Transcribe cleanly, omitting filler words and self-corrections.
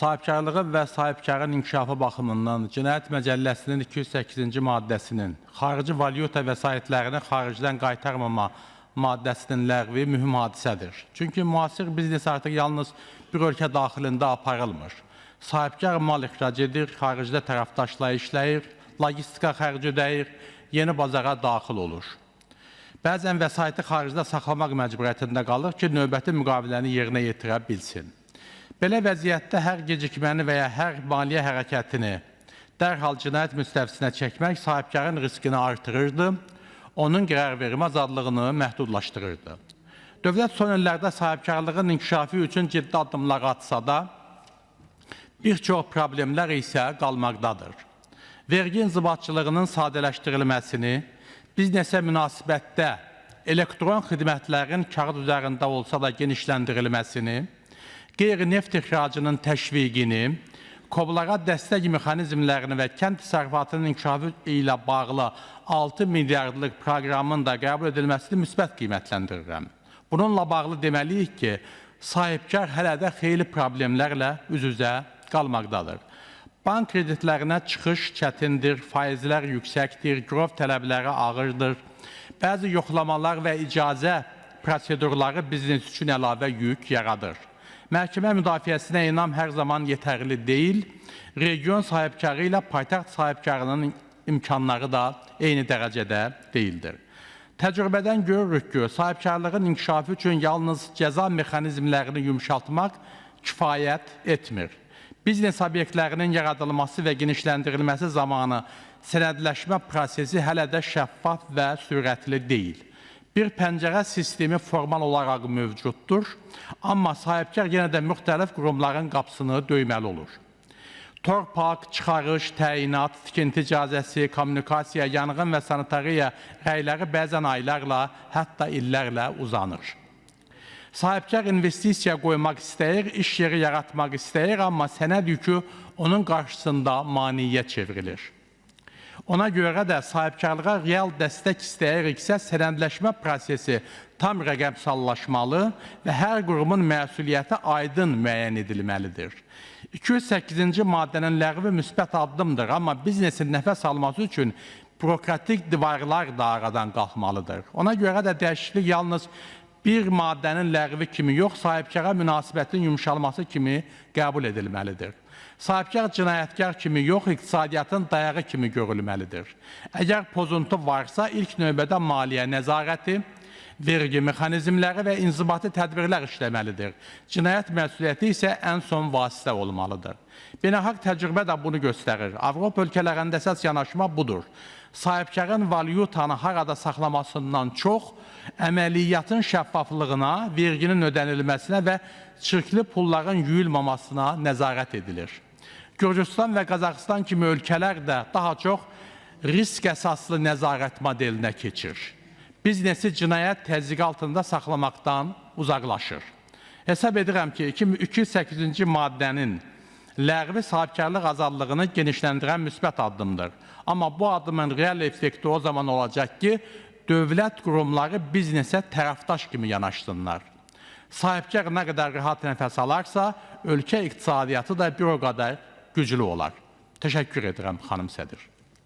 Sahibkarlığın və sahibkarın inkişafı baxımından Cinayət Məcəlləsinin 208-ci maddəsinin xarici valyuta vəsaitlərini xaricdən qaytarmama maddəsinin ləğvi mühüm hadisədir. Çünki müasir biznes artıq yalnız bir ölkə daxilində aparılmır. Sahibkar mal ixrac edir, xaricdə tərəfdaşla işləyir, logistika xərci ödəyir, yeni bazara daxil olur. Bəzən vəsaiti xaricdə saxlamaq məcburiyyətində qalır ki, növbəti müqaviləni yerinə yetirə bilsin. Belə vəziyyətdə hər gecikməni və ya hər maliyyə hərəkətini dərhal cinayət müstəvisinə çəkmək sahibkarın riskini artırırdı, onun qərarvermə azadlığını məhdudlaşdırırdı. Dövlət son illərdə sahibkarlığın inkişafı üçün ciddi addımlar atsa da, bir çox problemlər isə qalmaqdadır. Vergi inzibatçılığının sadələşdirilməsini, biznesə münasibətdə elektron xidmətlərin kağız üzərində olsa da genişləndirilməsini, qeyri-neft ixracının təşviqini, KOBlara dəstək mexanizmlərini və kənd təsərrüfatının inkişafı ilə bağlı 6 milyardlıq proqramın da qəbul edilməsini müsbət qiymətləndirirəm. Bununla bağlı deməliyik ki, sahibkar hələ də xeyli problemlərlə üz-üzə qalmaqdadır. Bank kreditlərinə çıxış çətindir, faizlər yüksəkdir, girov tələbləri ağırdır. Bəzi yoxlamalar və icazə prosedurları biznes üçün əlavə yük yaradır. Məhkəmə müdafiəsinə inam hər zaman yetərli deyil. Region sahibkarı ilə paytaxt sahibkarının imkanları da eyni dərəcədə deyildir. Təcrübədən görürük ki, sahibkarlığın inkişafı üçün yalnız cəza mexanizmlərini yumşaltmaq kifayət etmir. Biznes obyektlərinin yaradılması və genişləndirilməsi zamanı sənədləşmə prosesi hələ də şəffaf və sürətli deyil. Bir pəncərə sistemi formal olaraq mövcuddur, amma sahibkar yenə də müxtəlif qurumların qapısını döyməli olur. Torpaq, çıxarış, təyinat, tikinti icazəsi, kommunikasiya, yanğın və sanitariya rəyləri bəzən aylarla, hətta illərlə uzanır. Sahibkar investisiya qoymaq istəyir, iş yeri yaratmaq istəyir, amma sənəd yükü onun qarşısında maneəyə çevrilir. Ona görə də sahibkarlığa real dəstək istəyiriksə, sənədləşmə prosesi tam rəqəmsallaşmalı və hər qurumun məsuliyyəti aydın müəyyən edilməlidir. 208-ci maddənin ləğvi müsbət addımdır, amma biznesin nəfəs alması üçün bürokratik divarlar da aradan qalxmalıdır. Ona görə də dəyişiklik yalnız bir maddənin ləğvi kimi yox, sahibkara münasibətin yumşalması kimi qəbul edilməlidir. Sahibkar cinayətkar kimi yox, iqtisadiyyatın dayağı kimi görülməlidir. Əgər pozuntu varsa, ilk növbədə maliyyə nəzarəti, vergi mexanizmləri və inzibati tədbirlər işləməlidir. Cinayət məsuliyyəti isə ən son vasitə olmalıdır. Beynəlxalq təcrübə də bunu göstərir. Avropa ölkələrində əsas yanaşma budur. Sahibkarın valyutanı harada saxlamasından çox əməliyyatın şəffaflığına, verginin ödənilməsinə və çirkli pulların yuyulmamasına nəzarət edilir. Gürcüstan və Qazaxıstan kimi ölkələr də daha çox risk əsaslı nəzarət modelinə keçir. Biznesi cinayət təzyiqi altında saxlamaqdan uzaqlaşır. Hesab edirəm ki, 208-ci maddənin ləğvi sahibkarlıq azadlığını genişləndirən müsbət addımdır. Amma bu addımın real effekti o zaman olacaq ki, dövlət qurumları biznesə tərəfdaş kimi yanaşsınlar. Sahibkar nə qədər rahat nəfəs alarsa, ölkə iqtisadiyyatı da bir o qədər güclü olar. Təşəkkür edirəm, xanım sədr.